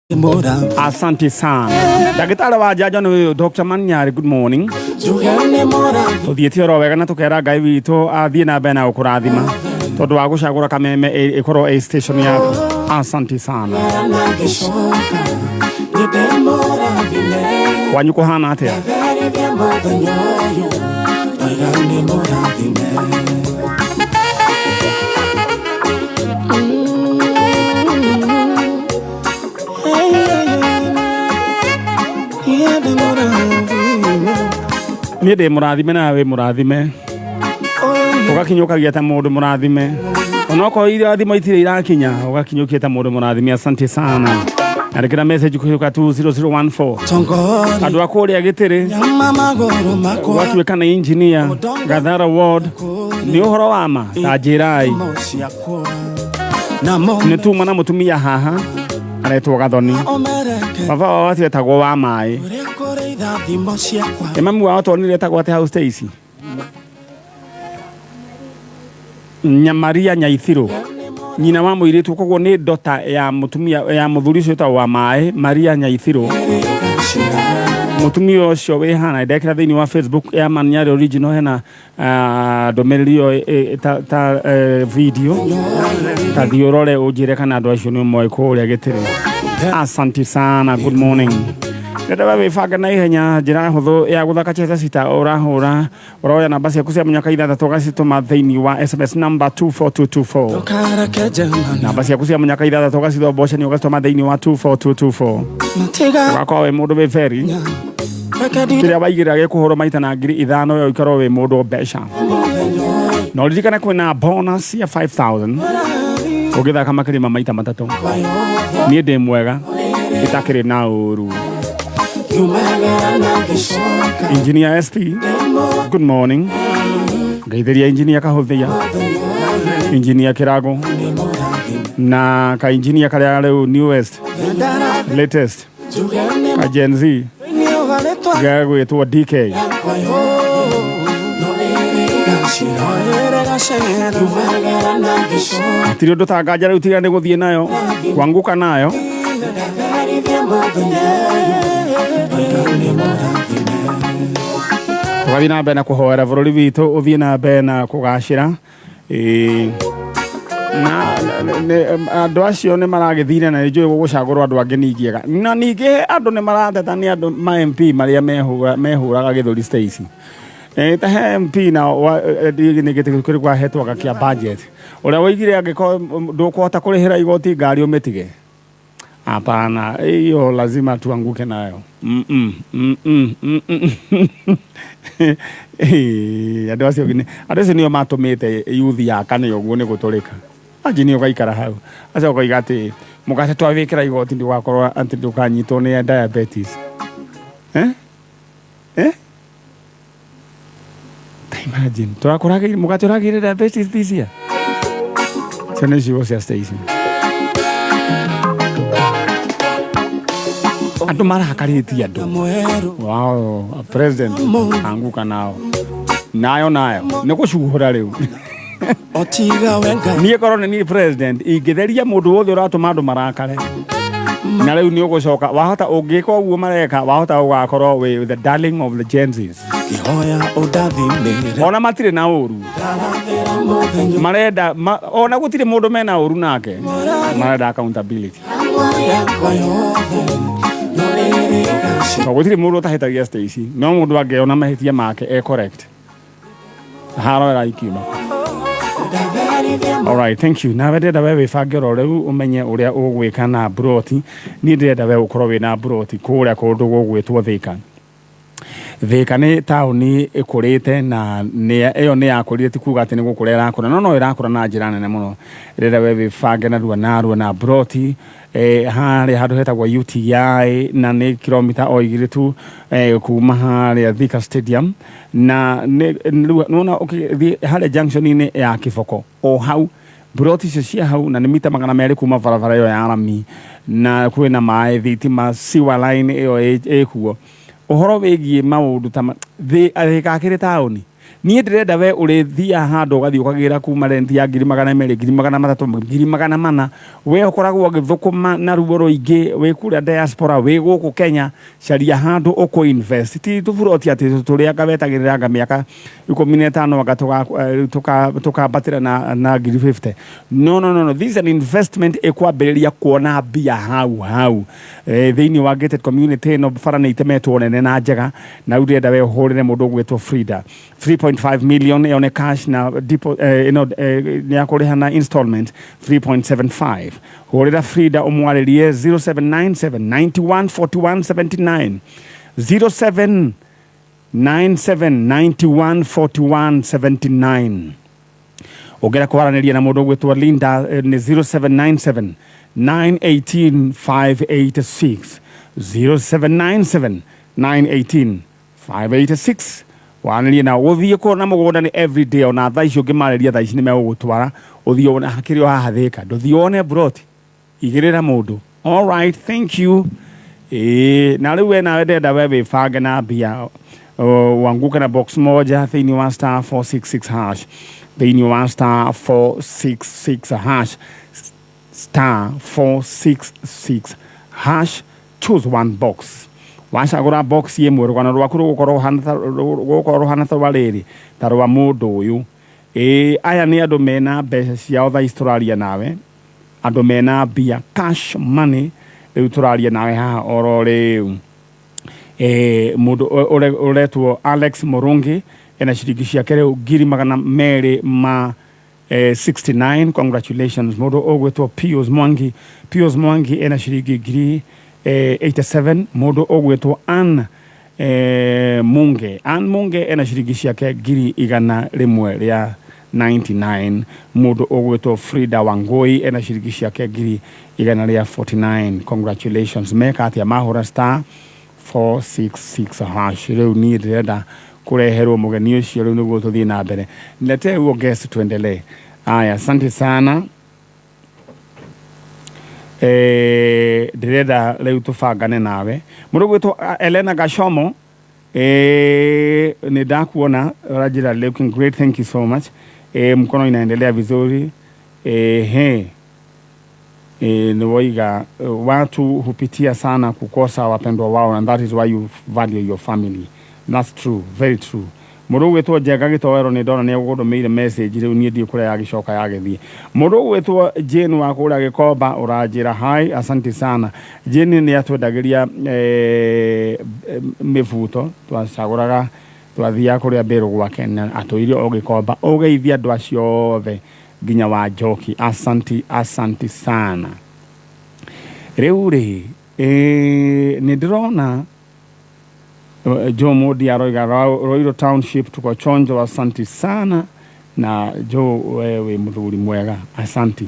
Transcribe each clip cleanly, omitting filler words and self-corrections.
Asante sana. Ndagĩtarĩ wa njanjo nĩ ũyũ Dr. Manyari, good morning. Tũthiĩte oro wega na tũkera Ngai witũ athiĩ na mbere na gũkũrathima tondũ wa gũcagũra Kameme ĩkorwo ĩ station yaku. Asante sana. Kwanyu kũhana atĩa? Niĩ ndĩ mũrathime nawe wĩ mũrathime, ũgakinyũkagia ta mũndũ mũrathime, onokorwo irathimo itirĩ irakinya, ũgakinyũkia ta mũndũ mũrathime. Asante sana. Andĩkĩra message kũhĩtũka 20014. Andũ a kũrĩa gĩtĩrĩ gwatuĩka nĩ engineer Gathara ward, nĩ ũhoro wa ma ta njĩrai. Nĩ tuma na mũtumia haha aretwo Gathoni, baba wao atietagwo wa maĩ, ĩ mami wao tuonire etagwo atĩ hau Stacy Nyamaria Nyaithirũ, nyina wa mũirĩtu, koguo nĩ ndota ya mũtumia ya mũthuri ũcio wĩtagwo wa maĩ, Maria Nyaithirũ. Mũtumia ũcio wĩ hana ndekĩra thĩinĩ wa Facebook ya Manyari Original hena ndũmĩrĩri ĩyo ta video, ta thiĩ ũrore ũnjĩre kana andũ acio nĩ ũmoĩ kũrĩa gĩtĩrĩ. Asante sana, good morning. Ndĩrenda we wĩbange na ihenya njĩra hũthũ ya gũthaka cheza sita, ũrahũra ũroya namba ciaku cia mũnyaka ithathatũ ũgacitũma thĩinĩ wa SMS number 24224. Namba ciaku cia mũnyaka ithathatũ ũgacithombocania ũgacitũma thĩinĩ wa 24224, ũgakorwo wĩ mũndũ wĩ very kĩrĩa waigĩrĩra gĩkũhũrwo maita na 5,000, we ũikarwo wĩ mũndũ mbeca. Na ũririkane kwĩna bonus ya 5000 ũgĩthaka makĩria ma maita matatũ. Niĩ ndĩ mwega itakĩrĩ na ũru. Engineer SP, good morning. Ngeithĩria engineer Kahũthia, engineer Kĩrago na ka engineer karĩa rĩu newest latest ka Gen Z gagwĩtwo DK. Hatirĩ ũndũ ta nganja rĩu tiga nĩ gũthiĩ nayo kwanguka nayo. Tũgathiĩ na mbere na kũhoera bũrũri witũ ũthiĩ na mbere na kũgacĩra. Ĩĩ. Na andũ acio nĩ maragĩthire na nĩ njũĩ gũgũcagũrwo andũ angĩ ningĩ ega, na ningĩ andũ nĩ marateta nĩ andũ ma MP marĩa mehũraga gĩthũri Stacy. Ta he MP na nĩ gĩtĩ kĩrĩkũ ahetwaga kĩa budget, ũrĩa woigire angĩkorwo ndũkũhota kũrĩhĩra igoti ngari ũmĩtige. Hapana, hiyo lazima tuanguke nayo. Mm-mm. Andũ acio nĩo matũmĩte youth yakane ũguo nĩ gũtũrĩka. Anji nĩ ũgaikara hau. Acio ũkoiga atĩ mũgate twawĩkĩra igoti ndũgakorwo atĩ ndũkanyitwo nĩ diabetes. Eh? Eh? Ta imagine, tũrakũragĩire mũgate ũragĩire diabetes this year. Cio nĩ ciugo cia Stacy. Andũ marakarĩtie andũ. Wow, president anguka nao. Nayo nayo nĩ gũcuhũra rĩu. Niĩ korwo nĩ niĩ president ingĩtheria mũndũ wothe ũratũma andũ marakare. Na rĩu nĩ ũgũcoka wahota ũngĩka ũguo mareka, wahota ũgakorwo wĩ the darling of the Gen Zs. Ona matirĩ na ũru marenda ona gũtirĩ mũndũ mena ũru nake, marenda accountability. To gũtirĩ mũndũ ũtahĩtagia Stacy, no mũndũ angĩona mahĩtia make e correct, haro ĩraikiuma. Alright, thank you. Nawe ndĩrenda we wĩbange oro rĩu ũmenye ũrĩa ũgwĩka na mburoti. Niĩ ndĩrenda we ũkorwo wĩna mburoti kũrĩa kũndũ gũgwĩtwo Thika. Thika nĩ taũni ĩkũrĩte na ĩyo nĩ yakũrire, ti kuga atĩ nĩ gũkũra ĩrakũra, no no ĩrakũra na njĩra nene mũno. Ndĩrenda we wĩbange narua narua na mburoti harĩa handũ hetagwo UTI, na nĩ kilomita o 2 tu kuma harĩa Thika Stadium, na rĩu nĩwona ũkĩthiĩ harĩa junction-inĩ ya Kiboko o hau mburoti icio cia hau, na nĩ mita 200 kuma barabara ĩyo ya rami, na kwĩna maĩ, thitima, sewer line ĩyo ĩkuo. Ũhoro wĩgiĩ maũndũ ta Thika akĩrĩ taũni. Niĩ ndĩrenda we ũrĩthiaga handũ ũgathiĩ ũkagĩra kuma rent ya 200,000, 300,000, 400,000. We ũkoragwo ũgĩthũkũma na ruo rũingĩ wĩ kũrĩa diaspora, wĩ gũkũ Kenya, caria handũ ũkũ invest. Ti tũburoti atĩ tũrĩa anga wetagĩrĩra anga mĩaka 15 anga tũkambatĩra na 50,000. No, no, no, no. This is an investment ĩkwambĩrĩria kuona mbia hau hau. Thĩinĩ wa gated community ĩno bara nĩ itemetwo nene na njega, na rĩu ndĩrenda we ũhũrĩre mũndũ ũgwĩtwo Frida. 3.5 million ĩyo nĩ cash na ĩno nĩ ya kũrĩha na installment 3.75. Hũrĩra Frida ũmwarĩrie 0797 91 41 79, 0797 91 41 79. Ũngĩenda kwaranĩria na mũndũ ũgwĩtwo Linda nĩ 0797 918 586, 0797 918 586. Waranĩrie nao. Gũthiĩ kuona mũgũnda nĩ everyday, ona thaa ici ũngĩmarĩria thaa ici nĩ megũgũtwara ũthiĩ wone. Hakĩrĩ o haha Thĩka, ndũthiĩ wone broti, igĩrĩra mũndũ. All right, thank you. Ĩĩ, na rĩu we nawe ndĩrenda we wĩbange na mbia, uanguke na box moja thĩinĩ wa star 466 hash, thĩinĩ wa star 466 hash, star 466 hash, choose one box. Wacagũra box ĩmwe, rũgano rwaku rũgũkorwo rũhana ta rwa rĩrĩ, ta rwa mũndũ ũyũ. Ĩĩ, aya nĩ andũ mena mbeca ciao thaa ici tũraria nawe, andũ mena mbia, cash money, rĩu tũraria nawe haha oro rĩu. Mũndũ ũretwo Alex Mũrũngi ena ciringi ciake rĩu 269,000. Congratulations. Mũndũ ũgwĩtwo Pius Mwangi, Pius Mwangi ena ciringi 87,000. Mũndũ ũgwĩtwo Ann Munge, Ann Munge ena ciringi ciake 199,000. Mũndũ ũgwĩtwo Frida Wangui ena ciringi ciake 149,000. Congratulations. Meka atĩa? Mahũra star 466 hash. Rĩu niĩ ndĩrenda kũreherwo mũgeni ũcio rĩu nĩguo tũthiĩ na mbere. Niletee huo guest tuendelee. Aya, asante sana. Ndĩrenda rĩu tũbangane nawe, mũndũ gwĩtwo Elena Gashomo. Nĩ ndakuona ũranjĩra looking great, thank you so much. Mkono inaendelea vizuri. He nĩ woiga watu hupitia sana kukosa wapendwa wao and that is why you value your family. That's true, very true. Mũndũ ũgwĩtwo Njenga Gĩtoero, nĩ ndona nĩ egũkũndũmĩire message, rĩu niĩ ndiũ kũrĩa yagĩcoka yagĩthiĩ. Mũndũ ũgwĩtwo Jane wa kũrĩa Gĩkomba ũranjĩra hi, asante sana. Jane nĩ atwendagĩria mĩbuto, twacagũraga, twathiaga kũrĩa mbĩrũ gwake na atũire o Gĩkomba. Ũgeithia andũ acio othe nginya wa Njoki. Asanti, asanti sana. Rĩu rĩ nĩ ndĩrona Joe Modi aroiga Roiro Township tuko chonjo, asanti sana. Na Joe, we wĩ mũthuri mwega, asanti.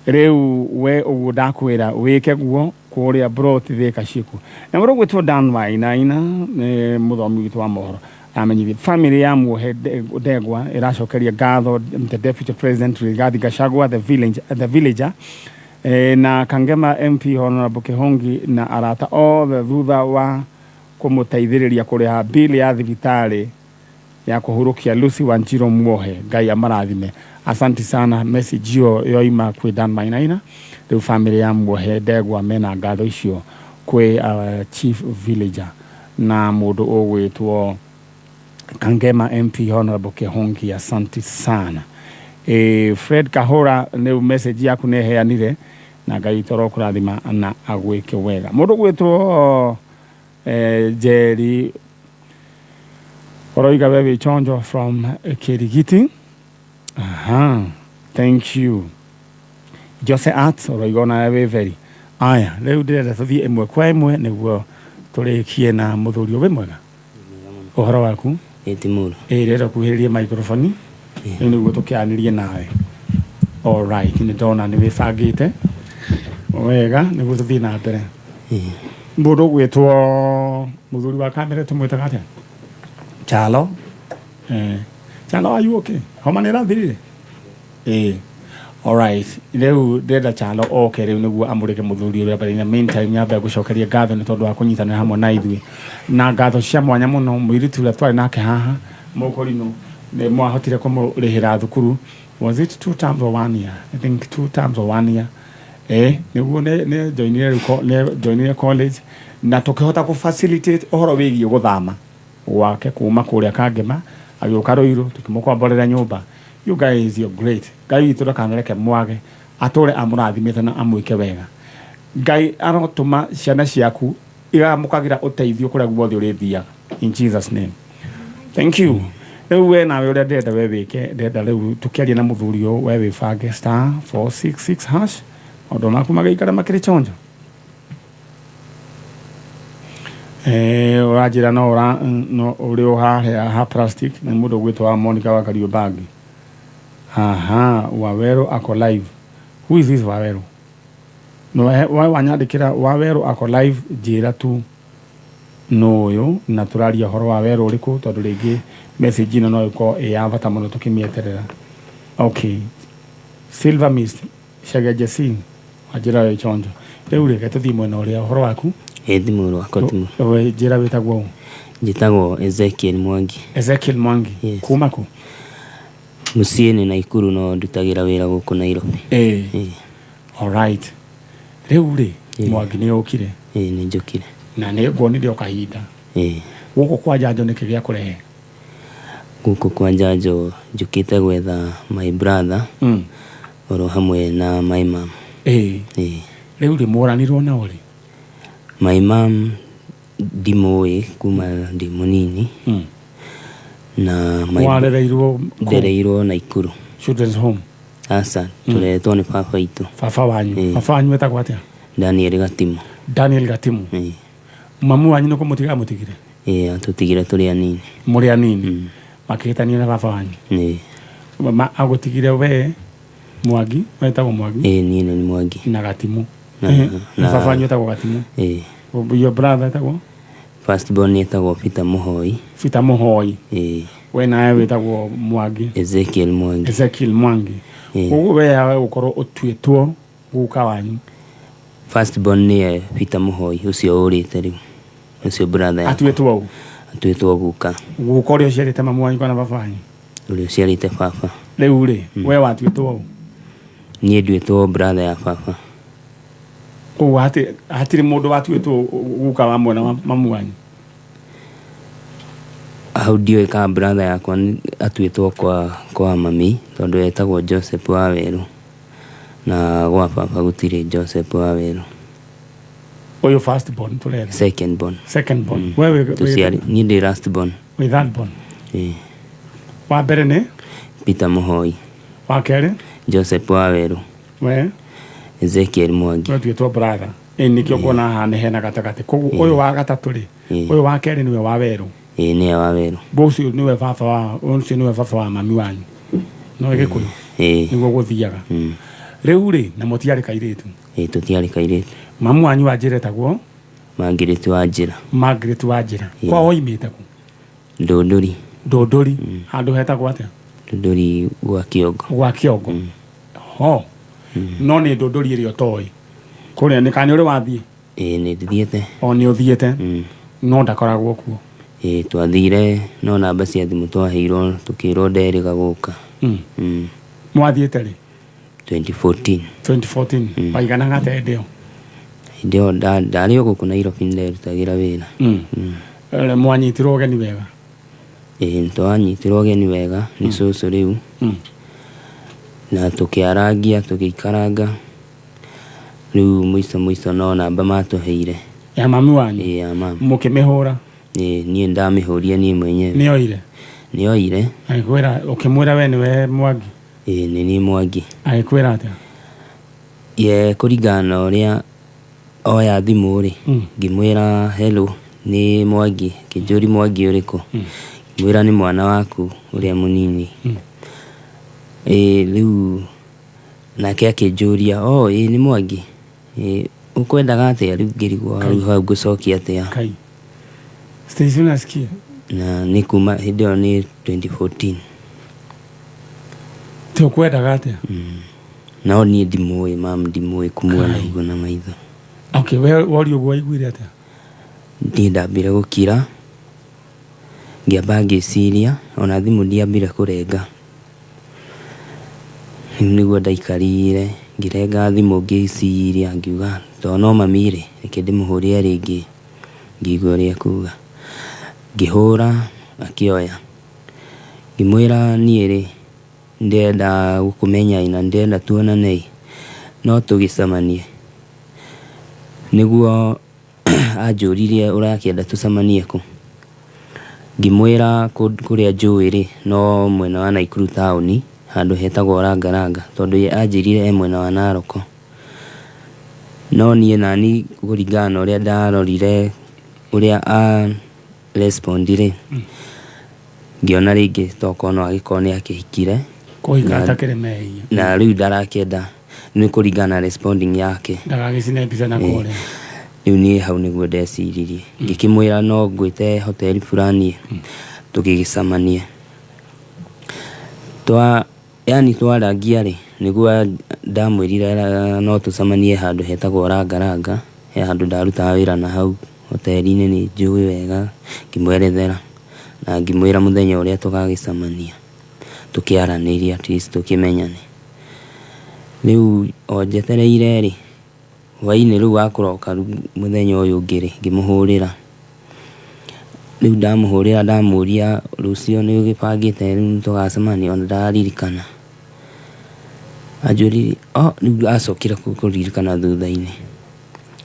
Rĩu we ũguo ndakwĩra wĩke guo kũrĩa broti Thĩka ciĩkuo. Na mũndũ ũgwĩtwo Dan Wainaina nĩ mũthomi witũ wa mohoro, amenyithie family ya Muohe Ndegwa ĩracokeria ngatho the Deputy President Rigathi Gachagua, the villager na Kangema MP Honorable Kihongi na arata othe thutha wa kũmũteithĩrĩria kũrĩha bill ya thibitarĩ ya kũhurũkia Lucy Wanjiru Muohe. Ngai amarathime. Asante sana. Message ĩyo yoima kwĩ Dan Mainaina. Rĩu family ya Muohe Ndegwa mena ngatho icio kwĩ chief villager na mũndũ ũgwĩtwo Kangema MP Honorable Kihongi. Asante sana. Fred Kahora, nĩ message yaku nĩ heanire na Ngai witũ arokũrathima na agwĩke wega. Mũndũ ũgwĩtwo Njeri ũroiga we wĩ chonjo from Kirigiti. Aha, thank you. Jose Art ũroiga onawe wĩ very. Aya, rĩu ndĩrenda tũthiĩ ĩmwe kwa ĩmwe nĩguo tũrĩkie na mũthuri ũyũ. Wĩ mwega? Ũhoro waku? Ĩ ti mũru. Ĩ ndĩrenda kuhĩrĩrie microphone rĩu nĩguo tũkĩaranĩrie nawe. Alright, nĩ ndona nĩ wĩbangĩte wega nĩguo tũthiĩ na mbere. Mũndũ ũgwĩtwo mũthuri wa kamera tũmwĩtaga atĩa? Chalo. Chalo, are you okay? Homa nĩ ĩrathirire? Ĩĩ. Alright, rĩu ndĩrenda Chalo oke rĩu nĩguo amũrĩke mũthuri ũrĩa, but in the meantime nyambe ngũcokerie ngatho nĩ tondũ wa kũnyitanĩra hamwe na ithuĩ, na ngatho cia mwanya mũno mũirĩtu ũrĩa twarĩ nake haha. Mũkũrinũ nĩ mwahotire kũmũrĩhĩra thukuru. Was it 2 terms or one year? I think 2 terms or one year. Nĩguo nĩ joinire rĩu nĩ joinire college na tũkĩhota kũ facilitate ũhoro wĩgiĩ gũthama gwake kuma kũrĩa Kangema agĩũka Ruiru, tũkĩmũkomborera nyũmba. You guys, you're great. Ngai witũ ndakanareke mwage, atũre amũrathimĩte na amwĩke wega. Ngai arotũma ciana ciaku iramũkagĩra ũteithio kũrĩa guothe ũrĩthiaga, in Jesus name. Thank you. Rĩu we nawe ũrĩa ndĩrenda we wĩke, ndĩrenda rĩu tũkĩaria na mũthuri ũyũ, we wĩbange *466#, maũndũ maku magĩikara makĩrĩ chonjo. Ũranjĩra no ũra no ũrĩ o haha ha plastic nĩ mũndũ ũgwĩtwo wa Monica wa Kariobangi. Aha, Waweru ako live. Who is this Waweru? No we wanyandĩkĩra Waweru ako live, njĩra tu nũ ũyũ na tũraria ũhoro wa werũ ũrĩkũ, tondũ rĩngĩ message ĩno no ĩkorwo ĩ ya bata mũno tũkĩmĩeterera. Okay, Silver Mist Chege Jessin wanjĩra wĩ chonjo. Rĩu reke tũthiĩ mwena ũrĩa ũhoro waku. Ĩ thimũ rwakwa thimũ. We njĩra wĩtagwo ũ? Njĩtagwo Ezekiel Mwangi. Ezekiel Mwangi. Yes. Kuma kũ? Mũciĩ nĩ Naikuru, no ndutagĩra wĩra gũkũ Nairobi. Ĩĩ. Alright, rĩu rĩ, Mwangi nĩ ũkire? Ĩ, nĩ njũkire. Na nĩ nguonire o kahinda. Gũkũ kwa njanjo nĩkĩ gĩa kũrehe? Gũkũ kwa njanjo njũkĩte gwetha my brother oro hamwe na my mom. Ĩ. Rĩu rĩ, mũranirwo nao rĩ? My mom ndimũĩ kuma ndĩ mũnini. Na my Warereirwo kũ? Ndereirwo Naikuru. Children's home? Aca, tũreretwo nĩ baba itũ. Baba wanyu? Ĩĩ. Baba wanyu etagwo atĩa? Daniel Gatimu. Daniel Gatimu. Ĩ. Mamu wanyu nĩ kũmũtiga mũtigire? Ĩ, atũtigire tũrĩ anini. Mũrĩ anini? Makĩhĩtania na baba wanyu? Ĩ. Agũtigire we Mwangi, wetagwo Mwangi? Ĩ, niĩ nĩ Mwangi. Na Gatimu. Na Baba wanyu etagwo Gatimu? Ĩ. Your brother etagwo? First born etagwo Peter Mũhoi. Peter Mũhoi. Ĩ. We nawe wĩtagwo Mwangi? Ezekiel Mwangi. Ezekiel Mwangi. Ĩ. Koguo we yawe gũkorwo ũtuĩtwo guka wanyu? First born nĩye Peter Mũhoi ũcio ũrĩte rĩu, ũcio brother yakwa. Atuĩtwo ũ? Atuĩtwo guka. Guka ũrĩa ũciarĩte mamu wanyu kana baba wanyu? Ũrĩa ũciarĩte baba. Rĩu rĩ, we watuĩtwo ũ? Niĩ nduĩtwo brother ya baba. Koguo hatirĩ mũndũ watuĩtwo guka wa mwena wa mamu wanyu? Hau ndiũĩ kana brother yakwa atuĩtwo kwa mami, tondũ etagwo Joseph Wawerũ, na gwa baba gũtirĩ Joseph Wawerũ. Ũyũ first born tũretha. Second born. Second born. We Tũciarĩ, niĩ ndĩ last born. Wĩ third born? Ĩ. Wa mbere nĩ? Peter Mũhoi. Wa kerĩ? Joseph Wawerũ. We? Ezekiel Mwangi. We tuĩtwo brother. Ĩ, nĩkĩo kuona haha nĩ hena gatagatĩ. Koguo ũyũ wa gatatũ rĩ, ũyũ wa kerĩ nĩwe wa werũ? Ĩ, nĩwe Wawerũ. Ũcio nĩwe baba wa, ũcio nĩwe baba wa mami wanyu, no Gĩkũyũ? Ĩ. Nĩguo gũthiaga. Rĩu rĩ, na mũtiarĩ kairĩtu? Ĩ, tũtiarĩ kairĩtu. Mamu wanyu wa njĩra etagwo? Margaret wa Njĩra. Margaret wa Njĩra. Ĩ. Kwao oimĩte kũ? Ndũndũri. Ndũndũri, handũ hetagwo atĩa? Ndũndũri gwa Kĩongo. Gwa Kĩongo. Ho no nĩ Ndũndũri ĩrĩa ũtoĩ kũrĩa nĩ kana nĩ ũrĩ wathiĩ? Ĩ, nĩ ndithiĩte. O nĩ ũthiĩte? No ndakoragwo kuo? Ĩ, twathire no namba cia thimũ twaheirwo, tũkĩrwo nderĩga gũka. Mwathiĩte rĩ? 2014. 2014. Waiganaga atĩa hĩndĩ ĩyo? Hĩndĩ ĩyo ndarĩ o gũkũ Nairobi, nderutagĩra wĩra. Mwanyitirwo ũgeni wega? Ĩ, nĩtwanyitirwo ũgeni wega nĩ cũcũ rĩu na tũkĩarangia, tũgĩikaranga rĩu mũico mũico no namba matũheire. Ya mami wanyu? Ĩ, ya mami. Mũkĩmĩhũra? Ĩ, niĩ ndamĩhũrire niĩ mwenyewe. Nĩoire? Nĩoire. Agĩkwĩra, ũkĩmwĩra we nĩwe Mwangi? Ĩ, nĩ niĩ Mwangi. Agĩkwĩra atĩa? Ye kũringana na ũrĩa oya thimũ rĩ, ngĩmwĩra hello, nĩ Mwangi. Akĩnjũria Mwangi ũrĩkũ? Ngĩmwĩra nĩ mwana waku ũrĩa mũnini. Ĩ, rĩu nake akĩnjũria, oh, ĩ nĩ Mwangi, ĩ ũkwendaga atĩa? Rĩu ngĩrigwo hau hau ngũcokia atĩa. Kai. Stacy, unasikia? Na nĩ kuma hĩndĩ ĩyo nĩ 2014. Ti ũkwendaga atĩa? No niĩ ndimũĩ mam, ndimũĩ kũmuona ũguo na maitho. Okay, we woria ũguo waiguire atĩa? Niĩ ndambire gũkira. Ngĩamba ngĩciria, ona thimũ ndiambire kũrenga. Rĩu nĩguo ndaikarire, ngĩrenga thimũ ngĩciria, ngiuga tondũ no mami rĩ, reke ndĩmũhũrĩre rĩngĩ ngĩigue ũrĩa ekuga. Ngĩhũra akĩoya, ngĩmwĩra niĩ rĩ, nĩndĩrenda gũkũmenya ĩ na nĩndĩrenda tuonane ĩ, no tũgĩcemanie. Nĩguo anjũririe ũrakĩenda tũcemanie kũ? Ngĩmwĩra kũrĩa njũĩ rĩ, no mwena wa Naikuru taũni, handũ hetagwo Langalanga, tondũ ye anjĩrire e mwena wa Naroko. No niĩ nani kũringana na ũrĩa ndarorire ũrĩa a respond rĩ, ngĩona rĩngĩ tokorwo no agĩkorwo nĩ akĩhikire. Kũhika atakĩrĩ mehia. Na rĩu ndarakĩenda nĩ kũringana na responding yake. Ndagagĩcine mbica na kũrĩa. Rĩu niĩ hau nĩguo ndeciririe. Ngĩkĩmwĩra no ngwĩte hoteli fulani tũgĩgĩcemanie. Twa yani twarangia rĩ, nĩguo ndamwĩrire no tũcemanie handũ hetagwo Langalanga, he handũ ndarutaga wĩra na hau hoteli-inĩ nĩ njũĩ wega, ngĩmwerethera na ngĩmwĩra mũthenya ũrĩa tũgagĩcemania, tũkĩaranĩrie at least tũkĩmenyane. Rĩu o njetereire rĩ, hwainĩ rĩu wa kũroka mũthenya ũyũ ũngĩ rĩ, ngĩmũhũrĩra. Rĩu ndamũhũrĩra ndamũria rũciũ nĩ ũgĩbangĩte rĩu nĩtũgacemania ona ndararirikana. Anjũririe oh rĩu acokire kũririkana thutha-inĩ.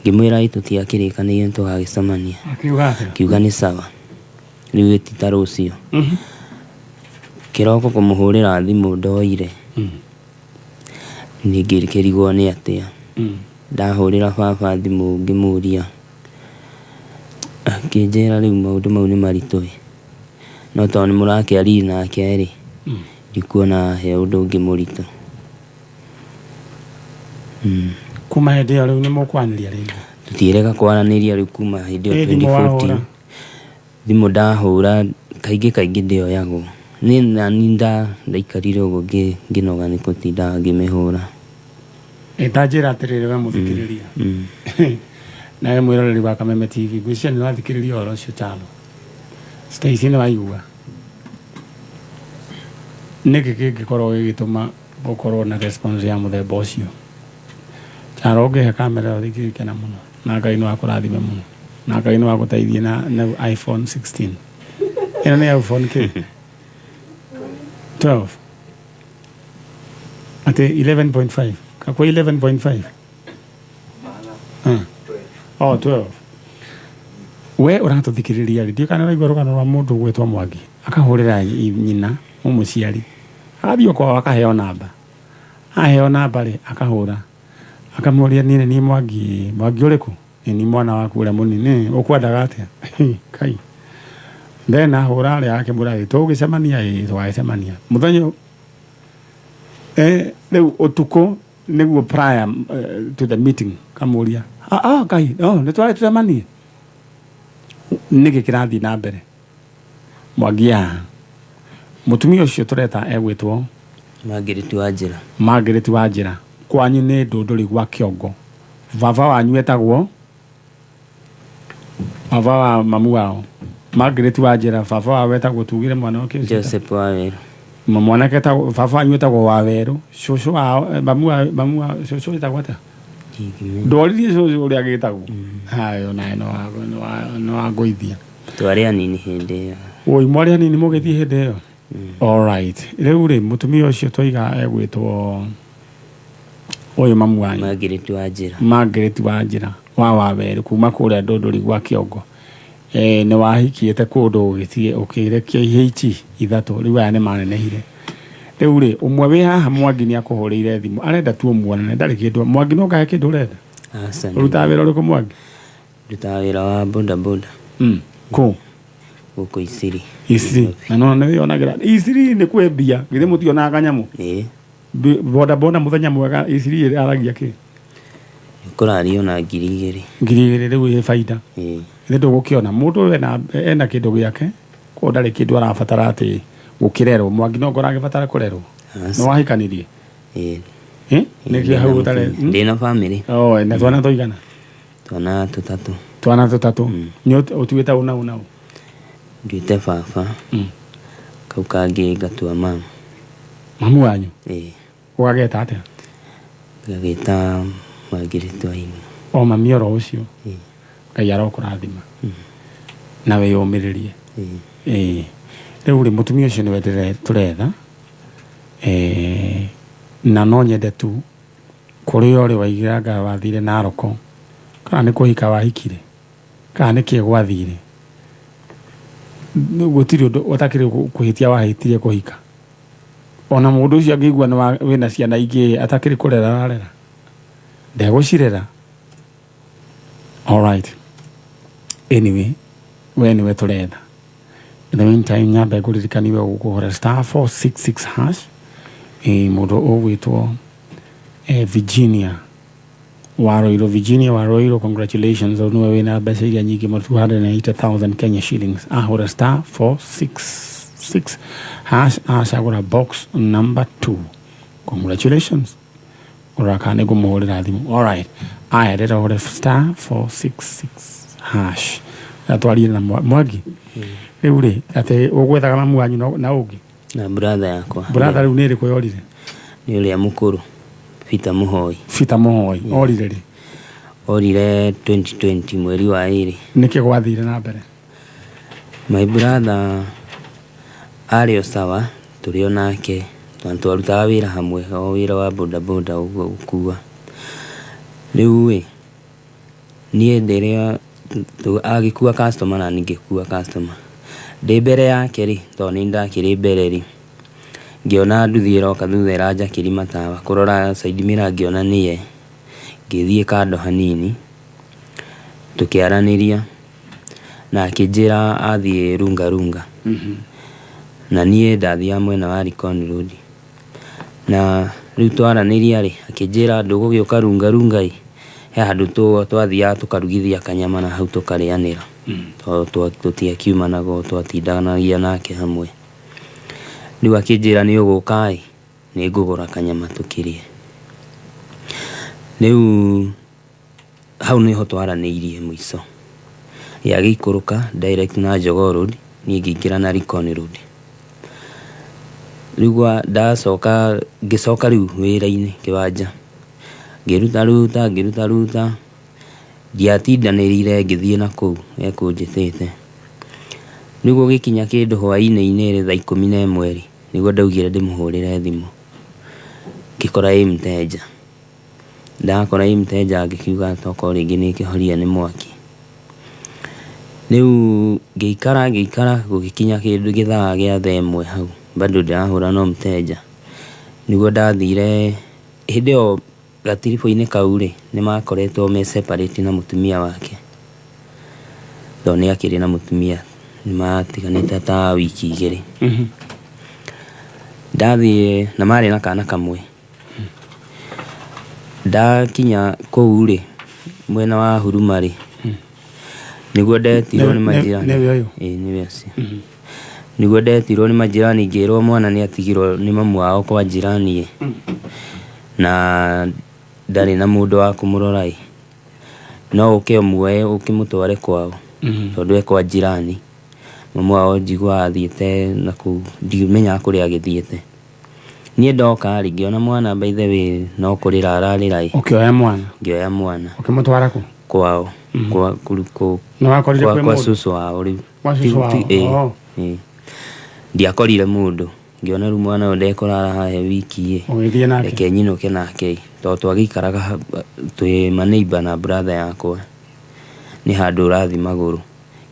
Ngĩmwĩra ĩ tũtiakĩrĩkanĩire nĩtũgagĩcemania. Akiuga atĩa? Akiuga nĩ sawa. Rĩu ti ta rũciũ. Kĩroko kũmũhũrĩra thimũ ndoire. Niĩ ngĩkĩrigwo nĩ atĩa. Ndahũrĩra baba thimũ ngĩmũria, akĩnjĩra rĩu maũndũ mau nĩ maritũ ĩ, no tondũ nĩ mũrakĩaria nake rĩ, ndikuona he ũndũ ũngĩ mũritũ. Kuma hĩndĩ ĩyo rĩu nĩ mũkwanĩria rĩngĩ? Tũtiĩrĩga kwaranĩria rĩu kuma hĩndĩ ĩyo Ĩ thimũ wahũra? 2014. Thimũ ndahũra kaingĩ kaingĩ ndĩoyagwo. Niĩ nani ndaikarire ũguo ngĩnoga nĩ gũtinda ngĩmĩhũra. Ĩ ta njĩra atĩrĩrĩ we mũthikĩrĩria. Nawe mwĩroreri wa Kameme TV, ngwĩciria nĩ ũrathikĩrĩria ũhoro ũcio Kyalo. Stacy nĩ waigua? Nĩkĩ kĩngĩkorwo gĩgĩtũma gũkorwo na response ya mũthemba ũcio? Kyalo ũngĩhe kamera ĩyo ingĩgĩkena mũno na Ngai no akũrathime mũno na Ngai no agũteithie na iPhone 16. Ĩno nĩ iPhone kĩ? 12. Ati 11.5. Kakwa 11.5. Oh, 12. We ũratũthikĩrĩria rĩ, ndiũĩ kana ũraigua rũgano rwa mũndũ ũgwĩtwo Mwangi akahũrĩra nyina mũmũciari agathiĩ kwao akaheo namba, aheo namba rĩ akahũra akamũria niĩ nĩ niĩ Mwangi, Mwangi ũrĩkũ? Nĩ niĩ mwana waku ũrĩa mũnini, ũkwendaga atĩa? Kai. Then ahũra rĩ akĩmwĩra ĩ tũgĩcemania ĩ tũgagĩcemania mũthenya rĩu ũtukũ nĩguo prior to the meeting kamũria ah Ngai oh nĩ twarĩ tũcemanie nĩkĩ kĩrathiĩ na mbere Mwangi haha mũtumia ũcio tũreta egwĩtwo Margaret Wanjĩra. Margaret Wanjĩra kwanyu nĩ Ndũndũri gwa Kĩongo baba wanyu etagwo baba wa mamu wao Margaret Wanjĩra baba wao etagwo tugire mwana wake ũcio Joseph Wawerũ. Mwanake etagwo baba wanyu etagwo Wawerũ cũcũ wao mamu wa mamu wa cũcũ etagwo atĩa ndoririe cũcũ ũrĩa agĩtagwo hayo nawe no wangũithia Twarĩ anini hĩndĩ ĩyo. Oi mwarĩ anini mũgĩthiĩ hĩndĩ ĩyo Alright rĩu rĩ mũtumia ũcio twaiga egwĩtwo ũyũ mamu wanyu Margaret Wanjĩra. Margaret Wanjĩra wa Wawerũ kuma kũrĩa Ndũndũri gwa Kĩongo nĩ wahikiĩte kũndũ ũgĩthiĩ ũkĩrekia ihĩici ithatũ rĩu aya nĩ manenehire rĩu rĩ ũmwe wĩ haha Mwangi nĩ akũhũrĩire thimũ arenda tu ũmuonane ndarĩ kĩndũ Mwangi no ngahe kĩndũ ũrenda Aca. ũrutaga wĩra ũrĩkũ Mwangi Ndutaga wĩra wa boda boda kũ gũkũ Isiri. Isiri na no nĩ wĩyonagĩra Isiri nĩ kwĩ mbia githĩ mũtionaga kanyamũ Ĩĩ. Boda boda mũthenya mwega Isiri aragia kĩ Kũrario na 2,000. 2,000 rĩu ĩ baida Ĩĩ. Githĩ ndũgũkĩona mũndũ ũyũ ena kĩndũ gĩake koguo ndarĩ kĩndũ arabatara atĩ gũkĩrerwo Mwangi no ngoro agĩbatara kũrerwo Aca. nĩ wahikanirie Ĩĩ. Nĩkĩo hau ũtarĩ Ndĩna bamĩrĩ. Oh, na twana tũigana Twana tũtatũ. Twana tũtatũ nĩ ũtuĩte ũ na ũ na ũ Nduĩte baba. Kau kangĩ ngatua mama. Mamu wanyu? Ĩĩ. Ũgageta atĩa? Ngagĩta Margaret Wairimu. O mami oro ũcio? Ĩĩ. Ngai arokũrathima na wĩyũmĩrĩrie. Ĩĩ. Ĩĩ, rĩu rĩ, mũtumia ũcio nĩwe tũretha, na no nyende tu kũrĩa ũrĩ waigĩranga wathire Naroko, kana nĩ kũhika wahikire, kana nĩ kĩĩ gwathire, gũtirĩ ũndũ ũtakĩrĩ kũhĩtia wahĩtirie kũhika. Ona mũndũ ũcio angĩigua nĩ wĩna ciana ingĩ atakĩrĩ kũrera ararera, ndegũcirera. Alright, anyway, we nĩwe tũretha. In the meantime, nyambe ngũririkanie we ũkũhũra *466#. Mũndũ ũgwĩtwo Virginia Waroiro, Virginia Waroiro, congratulations, ũyũ nĩwe wĩna mbeca iria nyingĩ mũno, 280,000 Kenya shillings. Ahũra *466# acagũra box number 2. Congratulations. Ũrora kana nĩ ngũmũhũrĩra thimũ. Alright, aya ndĩrenda ũhũre *466#. Atwarie na Mwangi. Rĩu rĩ, atĩ ũgwethaga mamu wanyu na ũngĩ? Na brother yakwa. Brother rĩu nĩ ĩrĩkũ yorire? Nĩ ũrĩa mũkũrũ, Peter Mũhoi. Peter Mũhoi, orire rĩ? Orire 2020 mweri wa 2. Nĩkĩ gwathire na mbere? My brother arĩ o sawa, tũrĩ o nake, na twarutaga wĩra hamwe, o wĩra wa boda boda ũguo gũkua. Rĩu ĩ, niĩ rĩrĩa agĩkua customer na niĩ ngĩkua customer. Ndĩ mbere yake rĩ, tondũ nĩ ndakĩrĩ mbere rĩ, ngĩona nduthi ĩroka thutha ĩranjakĩria matawa, kũrora side mirror ngĩona nĩye, ngĩthiĩ kando hanini, tũkĩaranĩria, na akĩnjĩra athiĩ Runga Runga. Na niĩ ndathiaga mwena wa Likoni Road. Na rĩu twaranĩria rĩ, akĩnjĩra ndũgũgĩũka Runga Runga ĩ, he handũ twathiaga tũkarugithia kanyama na hau tũkarĩanĩra. Tondũ tũtiakiumanaga twatindanagia nake hamwe. Rĩu akĩnjĩra nĩ ũgũka ĩ, nĩ ngũgũra kanyama tũkĩrĩe. Rĩu hau nĩho twaranĩirie mũico. Ye agĩikũrũka direct na Jogoo Road, niĩ ngĩingĩra na Likoni Road. Rĩu ndacoka ngĩcoka rĩu wĩra-inĩ kĩwanja, ngĩruta ruta ngĩruta ruta, ndiatindanĩrire ngĩthiĩ na kũu ekũnjĩtĩte. Rĩu gũgĩkinya kĩndũ hwaĩ-inĩ rĩ, thaa 11 rĩ, nĩguo ndaugire ndĩmũhũrĩre thimũ. Ngĩkora ĩ mteja. Ndakora ĩ mteja ngĩkiuga tokorwo rĩngĩ nĩ ĩkĩhoria nĩ mwaki. Rĩu ngĩikara ngĩikara gũgĩkinya kĩndũ gĩthaa gĩa thaa 1 hau, bado ndĩrahũra no mteja. Nĩguo ndathire hĩndĩ ĩyo gatiribũ-inĩ kau rĩ, nĩ makoretwo me separate na mũtumia wake. Tondũ nĩ akĩrĩ na mũtumia, nĩ matiganĩte ta wiki 2. Ndathiĩ na marĩ na kana kamwe. Ndakinya kũu rĩ, mwena wa Huruma rĩ, nĩguo ndetirwo nĩ majirani. Nĩwe ũyũ? Ĩĩ nĩwe ũcio. Nĩguo ndetirwo nĩ majirani ngĩrwo mwana nĩ atigirwo nĩ mamu wao kwa jirani ĩ, na ndarĩ na mũndũ wa kũmũrora ĩ, no ũke ũmuoe ũkĩmũtware kwao, tondũ e kwa jirani. Mamu wao njiguaga athiĩte nakũu, ndimenyaga kũrĩa agĩthiĩte. Niĩ ndoka rĩ, ngĩona mwana by the way no kũrĩra ararĩra ĩ. Ũkĩoya mwana? Ngĩoya mwana. Ũkĩmũtwara kũ? Kwao. Kwa Nĩ wakorire kwĩ kwa mũndũ? cũcũ wao rĩu. Kwa cũcũ wao? Ĩĩ. Ĩĩ. Ndiakorire mũndũ. Ngĩona rĩu mwana ũyũ ndekũrara haha wiki ĩ. Ũgĩthiĩ nake? Reke nyinũke nake ĩ. Tondũ twagĩikaraga twĩ maneighbour na brother yakwa. Nĩ handũ ũrathiĩ magũrũ.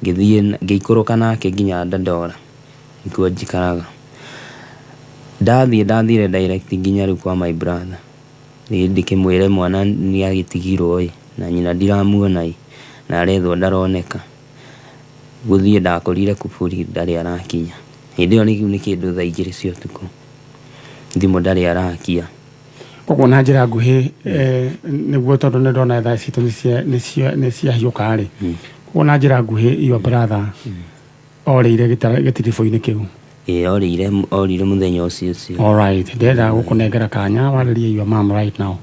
Ngĩthiĩ ngĩikũrũka nake nginya Dandora. Nĩkuo njikaraga. Ndathiĩ ndathire direct nginya rĩu kwa my brother. Niĩ ndĩkĩmwĩre mwana nĩ agĩtigirwo ĩ, na nyina ndiramuona ĩ, na arethwo ndaroneka. Gũthiĩ ndakorire kuburi ndarĩ arakinya. Hĩndĩ ĩyo nĩ kĩndũ thaa 2 cia ũtukũ. Thimũ ndarĩ arakia. Koguo na njĩra nguhĩ, nĩguo tondũ nĩ ndona thaa citũ nĩ ciahiũka rĩ. Koguo na njĩra nguhĩ your brother orĩire gĩtiribũ-inĩ kĩu? Ĩĩ, orĩire mũthenya ũcio ũcio. Alright, ndĩrenda gũkũnengera kanya warĩrie your mom right now.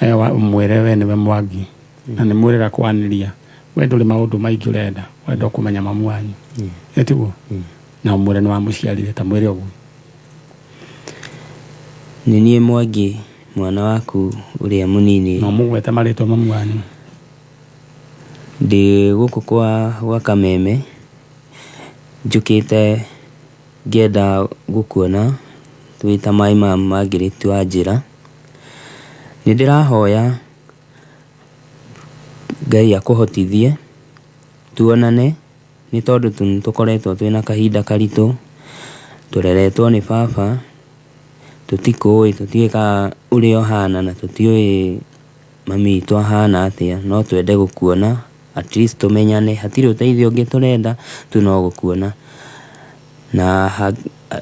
Ũmwĩre we nĩwe Mwangi na nĩ mwĩrĩga kwanĩria We ndũrĩ maũndũ maingĩ ũrenda, wenda kũmenya mamu wanyu. Ĩtiguo? Na ũmwĩre nĩ wamũciarire, ta mwĩre ũguo. Nĩ niĩ Mwangi, mwana waku ũrĩa mũnini. Na ũmũgwete marĩtwa mamu wanyu. Ndĩ gũkũ kwa Kameme, njũkĩte ngĩenda gũkuona twĩ ta my mum Margaret Wanjĩra. Nĩ ndĩrahoya Ngai akũhotithie tuonane, nĩ tondũ nĩ tũkoretwo twĩna kahinda karitũ, tũreretwo nĩ baba, tũtikũĩ, tũtiũĩ kana ũrĩa ũhana na tũtiũĩ mami witũ ahana atĩa, no twende gũkuona at least tũmenyane, hatirĩ ũteithio ũngĩ tũrenda tu no gũkuona. Na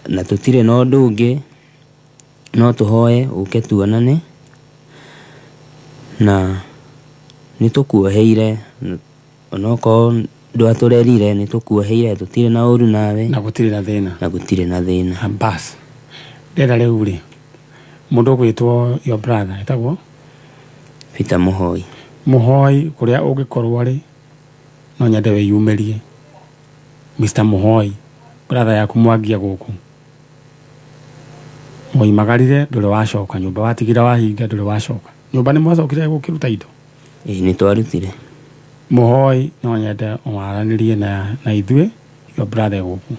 tũtirĩ na ũndũ ũngĩ, no tũhoe ũke tuonane, na nĩ tũkuoheire onokorwo ndwatũrerire, nĩ tũkuoheire, tũtirĩ na ũru nawe. Na gũtirĩ na thĩna. Na gũtirĩ na thĩna. Bas. Ndĩrenda rĩu rĩ, mũndũ ũgwĩtwo your brother etagwo Peter Mũhoi. Mũhoi, kũrĩa ũngĩkorwo rĩ, no nyende wĩyumĩrie. Mr. Mũhoi, brother yaku Mwangi e gũkũ. Mwoimagarire ndũrĩ wacoka, nyũmba watigire wahinga ndũrĩ wacoka. Nyũmba nĩ mwacokire gũkĩruta indo? Ĩĩ, nĩ twarutire. Mũhoi, no nyende waranĩrie na ithuĩ, your brother e gũkũ.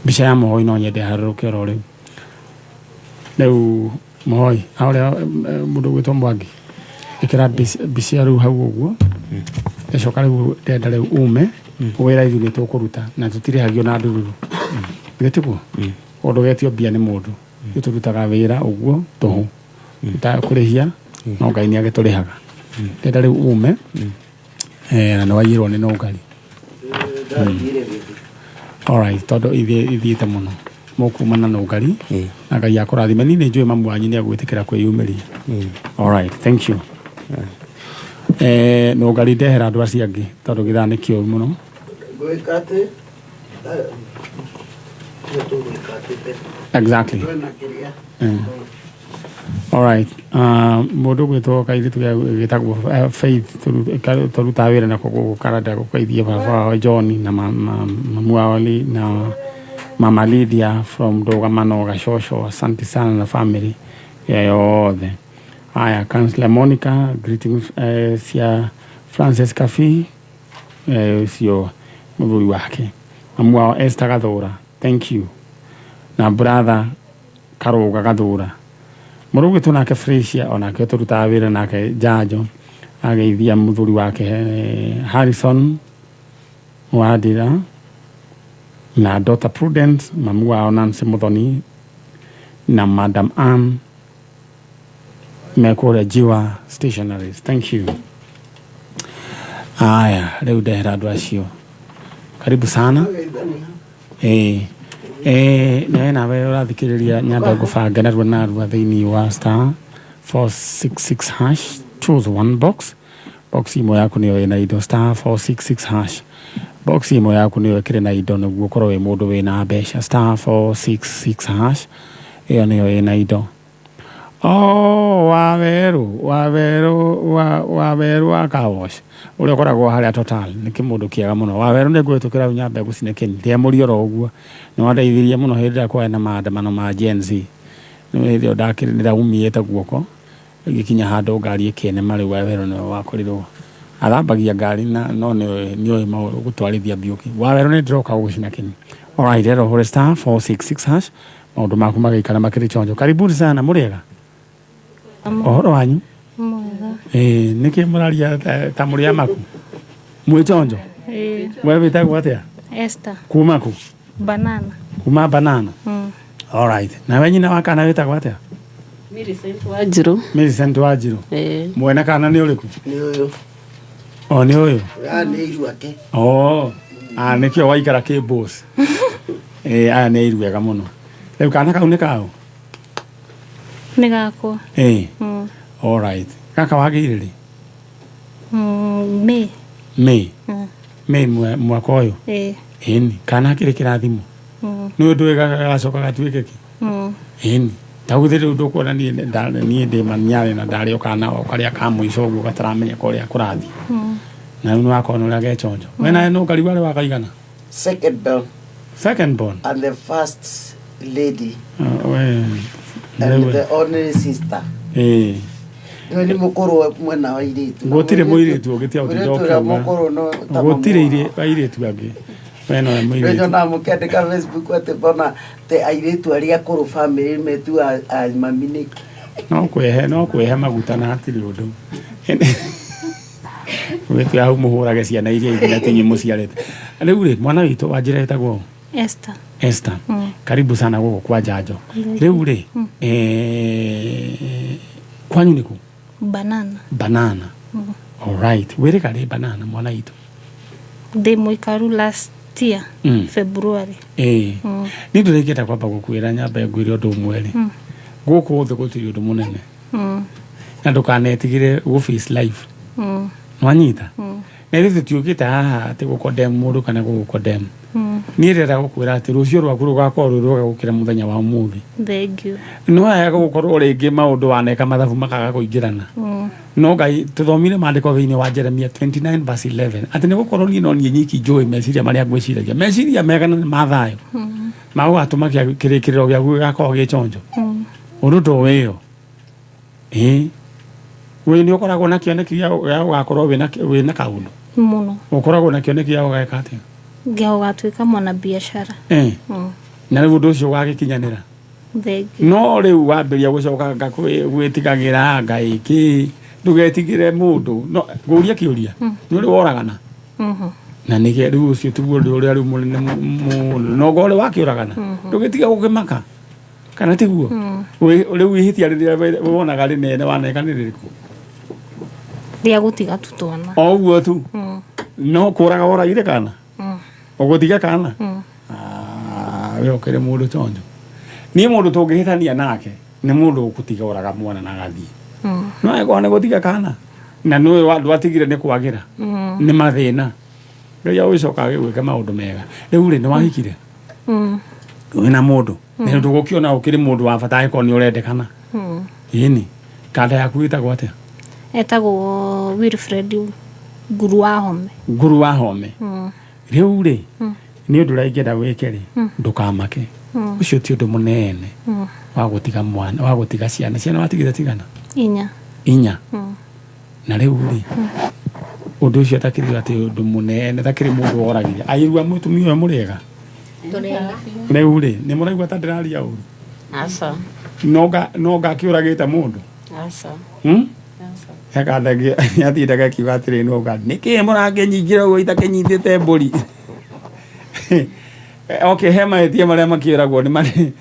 Mbica ya Mũhoi no nyende ĩharũrũke oro rĩu. Rĩu Mũhoi, ũrĩa mũndũ ũgwĩtwo Mwangi, ĩkĩra mbica rĩu hau ũguo. Ĩcoka rĩu ndĩrenda rĩu ume, wĩra ithuĩ nĩ tũkũruta na tũtirĩhagio na ndururu. Githĩ tiguo? Ũndũ wetio mbia nĩ mũndũ. Ithuĩ tũrutaga wĩra ũguo tũhũ. Tũtakũrĩhia, no Ngai nĩ agĩtũrĩhaga. Ndĩrenda rĩu ume, na nĩ waiyĩrwo nĩ nũngari. Alright, tondũ ithiĩte mũno. Mũkuma na nũngari, na Ngai akũrathime. Niĩ nĩ njũĩ mamu wanyu nĩ egwĩtĩkĩra kwĩyumĩria. Alright, thank you. Nũngari ndehera andũ acio angĩ tondũ gĩthaa nĩ kĩũru mũno. Gwĩka atĩ tũgwĩka atĩ mbere. Exactly. Twĩna kĩrĩa. Alright. Mũndũ ũgwĩtwo kairĩtu gĩtagwo Faith, tũrutaga wĩra nako gũkũ Canada, gũkaithia baba wao John na mamu wao na mama Lydia from Ndũgamano Gacoco. Asante sana na family yothe. Aya, Councillor Monica, greetings cia Francis Kabi, ũcio mũthuri wake. Mamu wao Esther Gathũra, thank you. Na brother Karũga Gathũra. Mũndũ ũgwĩtwo nake Frisia, onake tũrutaga wĩra nake Njanjo, ageithia mũthuri wake Harrison Wandira na daughter Prudence, mamu wao Nancy Muthoni na Madam Ann mekũrĩa Jiwa Stationaries. Thank you. Aya, rĩu ndehera andũ acio. Karibu sana. Nawe nawe ũrathikĩrĩria, nyambe ngũbange narua narua thĩinĩ wa star 466 hash, choose one box. Box imwe yaku nĩyo ĩna indo, star 466 hash. Box imwe yaku nĩyo ĩkĩrĩ na indo nĩguo ũkorwo wĩ mũndũ wĩna mbeca. Star 466 hash, ĩyo nĩyo ĩna indo. Oh, Wawerũ, Wawerũ, Wawerũ wa Kawosh ũrĩa ũkoragwo harĩa Total nĩ kĩmũndũ kĩega mũno. Wawerũ nĩ ngũhĩtũkĩra rĩu nyambe ngũcine kĩni ndĩamũrie oro ũguo. Nĩ wandeithirie mũno hĩndĩ ĩrĩa kwarĩ na maandamano ma Gen Z. Nĩ hĩndĩ ĩyo ndakĩrĩ ndĩraumĩte guoko ĩgĩkinya handũ ngari ĩkĩnema, rĩu Wawerũ nĩwe wakorirwo athambagia ngari na no nĩoĩ maũndũ gũtwarithia mbiũki. Wawerũ nĩ ndĩroka gũgũcina kĩni. Alright, rero hũre star 466 hash, maũndũ maku magĩikara makĩrĩ chonjo. Karibuni sana, mũrĩega? Ũhoro wanyu? Mwega. Ĩĩ, nĩkĩ mũraria ta mũrĩ amaku? Mwĩ chonjo? Ĩĩ. We wĩtagwo atĩa? Esther. Kuma kũ? Banana. Kuma Banana. Alright. Nawe nyina wa kana wĩtagwo atĩa? Millicent Wanjiru. Millicent Wanjiru. Ĩĩ. Mwene kana nĩ ũrĩkũ? Nĩ ũyũ. O nĩ ũyũ? Aya nĩ iru ake. Oh. Ah, nĩkĩo waikara kĩ boss. Aya nĩ iru ega mũno. Rĩu kana kau nĩ kao? Nĩ gakwa. Ĩĩ. Alright. Gaka wagĩire rĩ? May. May. May mwaka ũyũ? Ĩĩ. Ĩni, kana kĩrĩ kĩrathimo. Nĩ ũndũ gagacoka gatuĩke kĩ? Ĩni. Ta gũthĩ rĩu ndũkuona niĩ ndĩ manyarĩ na ndarĩ o kana o karĩa ka mũico ũguo gataramenya ũrĩa kũrathiĩ. Na rĩu nĩwakorwo nĩ ũrĩa gechonjo we nawe nũ karibu arĩ wakaigana. Second born. Second born. And the first lady. We and the only sister. Ĩĩ. Nĩwe nĩ mũkũrũ mwena wa airĩtu. Gũtirĩ mũirĩtu ũngĩ tia ũtinda Mũirĩtu ũrĩa ũkiuga. mũkũrũ no ta mamu Gũtirĩ wao. airĩtu angĩ, we nowe Rĩu mũirĩtu. nyonaga mũkĩandĩka Facebook atĩ mbona te airĩtu arĩa akũrũ famĩlĩ metua a mami nĩkĩ. No kwĩhe maguta na hatirĩ ũndũ wĩtu hau mũhũrage ciana iria ingĩ na tinyi mũciarĩte. Rĩu rĩ, mwana witũ wanjĩra ĩtagwo? Esther. Esther. Karibu sana gũkũ kwa Njanjo. Rĩu rĩ, kwanyu nĩkũ? Banana. Banana. Alright, wĩrĩga rĩ banana, mwana witũ? Ndĩ mũikaru last year February. Ĩĩ. Niĩ ndũrĩngĩenda kwamba gũkwĩra, nyambe ngwĩre ũndũ ũmwe rĩ, gũkũ thĩ gũtirĩ ũndũ mũnene na ndũkanetigĩre gũ face life. Nwanyita na ithuĩ tũtiũkĩte haha atĩ gũkondem mũndũ kana gũgũkondem. Niĩ ndĩrenda gũkwĩra atĩ rũciũ rwaku rũgakorwo rwĩ rwega gũkĩra mũthenya wa ũmũthĩ. Thank you. No wega gũkorwo rĩngĩ maũndũ waneka mathabu makaga kũingĩrana. No Ngai, tũthomire maandĩko thĩinĩ wa Jeremia 29 verse 11 atĩ nĩ gũkorwo niĩ no niĩ nyiki njũĩ meciria marĩa ngwĩciragia, meciria mega na nĩ ma thayũ, magũgatũma kĩrĩkĩrĩro gĩaku gĩgakorwo gĩ chonjo. Ũndũ to wĩyo ĩ we nĩ ũkoragwo na kĩoneki gĩa gũgakorwo wĩna kaũndũ? Mũno. Ũkoragwo na kĩoneki gĩa gũgeka atĩa? Gĩa gũgatuĩka mwana biacara. Na rĩu ũndũ ũcio ũgagĩkinyanĩra. Thank you. No rĩu wambĩrĩria gũcoka nga gwĩtigagĩra Ngai kĩ, ndũgetigĩre mũndũ. No ngũrie kĩũria, nĩ ũrĩ woragana? Mhm. Na nĩge rĩu ũcio tiguo ũndũ ũrĩa rĩu mũnene mũno, no ngorwo wakĩũragana ndũgĩtiga gũkĩmaka, kana tiguo? Rĩu ihĩtia rĩrĩa wonaga rĩnene waneka nĩ rĩrĩkũ? Rĩa gũtiga tu twana. O ũguo tu? No kũraga woragire kana ũgũtiga kana? Ah, we ũkĩrĩ mũndũ chonjo. Niĩ mũndũ tũngĩhĩtania nake nĩ mũndũ ũgũtiga ũraga mwana na agathiĩ. No angĩkorwo nĩ gũtiga kana na nĩwe ndwatigire nĩ kwagĩra nĩ mathĩna, rĩrĩa ũgĩcoka agĩgwĩka maũndũ mega. Rĩu rĩ, nĩ wahikire? Wĩna mũndũ? Nĩ ndũgũkĩona ũkĩrĩ mũndũ wa bata angĩkorwo nĩ ũrendekana. Ĩni kanda yaku ĩtagwo atĩa? Etagwo Wilfred Nguru wa Home. Nguru wa Home. Rĩu rĩ, nĩ ũndũ ũrĩa ingĩenda wĩke rĩ, ndũkamake, ũcio ti ũndũ mũnene wa gũtiga mwana, wa gũtiga ciana. Ciana watigĩte tigana? 4. 4. Na rĩu rĩ, ũndũ ũcio takĩrĩ atĩ ũndũ mũnene, takĩrĩ mũndũ woragire airua mũtumia ũyũ mũrĩega. Rĩu rĩ, nĩ mũraigua ta ndĩraria ũru? Aca. No ngakĩũragĩte mũndũ? Aca. Aca. Akandagia atindaga akiuga atĩrĩ, no nga nĩkĩ mũrakĩnyingĩra ũguo itakĩnyitĩte mbũri? Okay, he mahĩtia marĩa makĩragwo nĩ manene.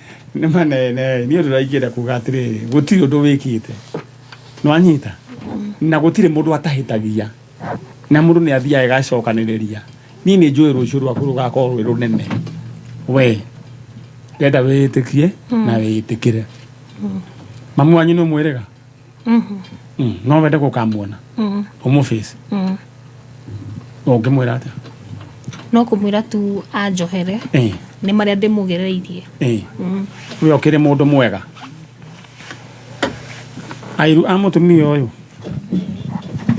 Niĩ ndũraingĩra kuga atĩrĩrĩ, gũtirĩ ũndũ wĩkĩte nĩwanyita, na gũtirĩ mũndũ atahĩtagia, na mũndũ nĩ athiaga ĩgacokanĩrĩria. Niĩ nĩ njũĩ rũciũ rwaku rũgakorwo rwĩ rũnene. We ndenda wĩĩtĩkie na wĩĩtĩkĩre. Mamu wanyu nĩ mwĩrĩga? No wende gũkamuona ũmũface? Ũngĩmwĩra atĩa? No kũmwĩra tu anjohere nĩ marĩa ndĩmũgereirie. We ũkĩrĩ mũndũ mwega, airu a mũtumia ũyũ.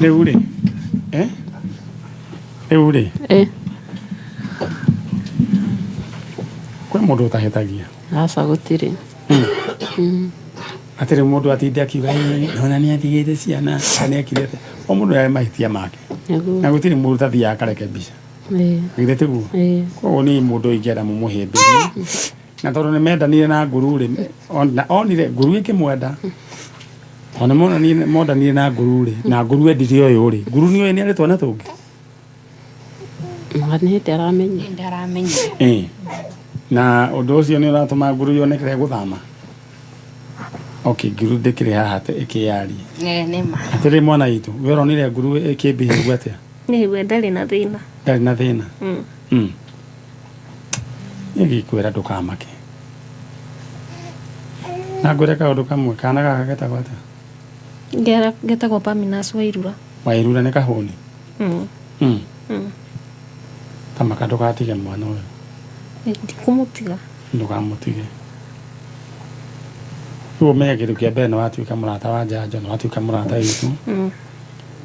Rĩu rĩ, rĩu rĩ, kwĩ mũndũ ũtahĩtagia? Aca, gũtirĩ. Atĩrĩ mũndũ atinde akiuga, "Ĩ, nona nĩ atigĩte ciana kana nĩ ekire atĩa." O mũndũ arĩ mahĩtia make. Na gũtirĩ mũndũ ũtathiaga akarekebisha. Githĩ tiguo? Ĩĩ. Koguo niĩ mũndũ ingĩenda mũmũhĩmbĩrie, na tondũ nĩ mendanire na nguru rĩ, onire nguru ĩkĩmwenda, tondũ nĩ monanire na nguru rĩ, na nguru endire ũyũ rĩ, nguru nĩ ũĩ nĩ arĩ twana tũngĩ? Nĩ hĩndĩ aramenya. Ndaramenyire. Ĩĩ. Na ũndũ ũcio nĩ ũratũma nguru yonekere gũthama. Okay, nguru ndĩkĩrĩ haha ĩkĩyarie. Nĩ ma. Atĩrĩ mwana witũ, we ũronire nguru ĩkĩmbihĩrwo atĩa? Nĩ we ndarĩ na thĩna. Ndarĩ na thĩna. Niĩ ngĩkwĩra ndũkamake, na ngwĩre kaũndũ kamwe, kana gaka getagwo atĩa? Getagwo Paminas Wairura. Wairura nĩ kahũni. Tamaka ndũgatige mwana ũyũ. Ndikũmũtiga. Ndũkamũtige. Rĩu ũmenye kĩndũ kĩa mbere, nĩ watuĩka mũrata wa Njanjo, nĩ watuĩka mũrata witũ.